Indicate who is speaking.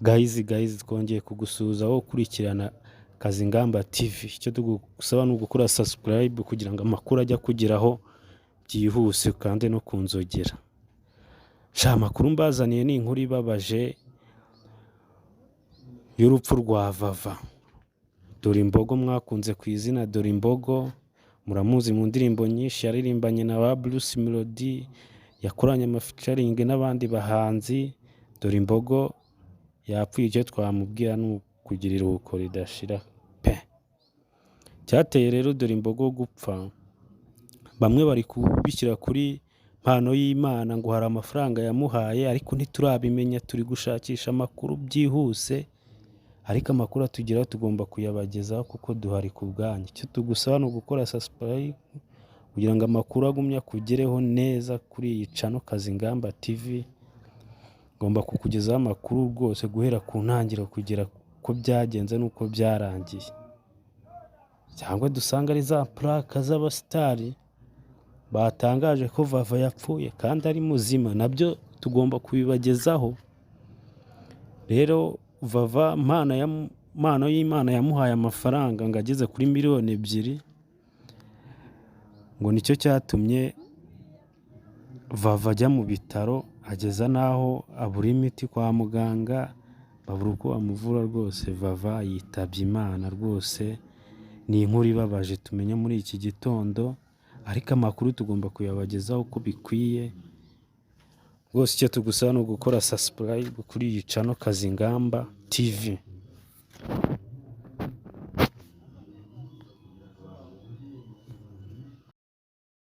Speaker 1: Guys, guys, twongeye kugusuhuza wowe ukurikirana Kazingamba TV. Icyo tugusaba ni ugukora subscribe kugira ngo amakuru ajye akugeraho byihuse, kandi no ku nzogera. Sha, amakuru mbazaniye ni inkuru ibabaje y'urupfu rwa Vava. Dore Imbogo mwakunze ku izina Dore Imbogo, muramuzi mu ndirimbo nyinshi yaririmbanye na ba Bruce Melody, yakoranye amafeaturing n'abandi bahanzi. Dore Imbogo yapfuye, icyo twamubwira ni ukugira iruhuko ridashira pe. Icyateye rero Dore Imbogo gupfa, bamwe bari kubishyira kuri mpano y'Imana ngo hari amafaranga yamuhaye, ariko ntiturabimenya, turi gushakisha amakuru byihuse, ariko amakuru atugeraho tugomba kuyabagezaho kuko duhari ku bwanyu. Icyo tugusaba ni ugukora subscribe kugira ngo amakuru agumye akugereho neza kuri iyi channel Kazingamba TV. Ngomba kukugezaho amakuru rwose guhera ku ntangiriro kugera uko byagenze n'uko byarangiye. Cyangwa dusanga ari za prank z'abasitari batangaje ko Vava yapfuye kandi ari muzima, nabyo tugomba kubibagezaho. Rero Vava mpano y'Imana yamuhaye amafaranga ngo ageze kuri miliyoni 2, ngo nicyo cyatumye Vava ajya mu bitaro, ageza n'aho abura imiti kwa muganga, babura uko bamuvura rwose. Vava yitabye Imana rwose, ni inkuru ibabaje tumenye muri iki gitondo, ariko amakuru tugomba kuyabagezaho uko bikwiye. Rwose icyo tugusaba ni ugukora subscribe kuri iyi channel Kazingamba TV.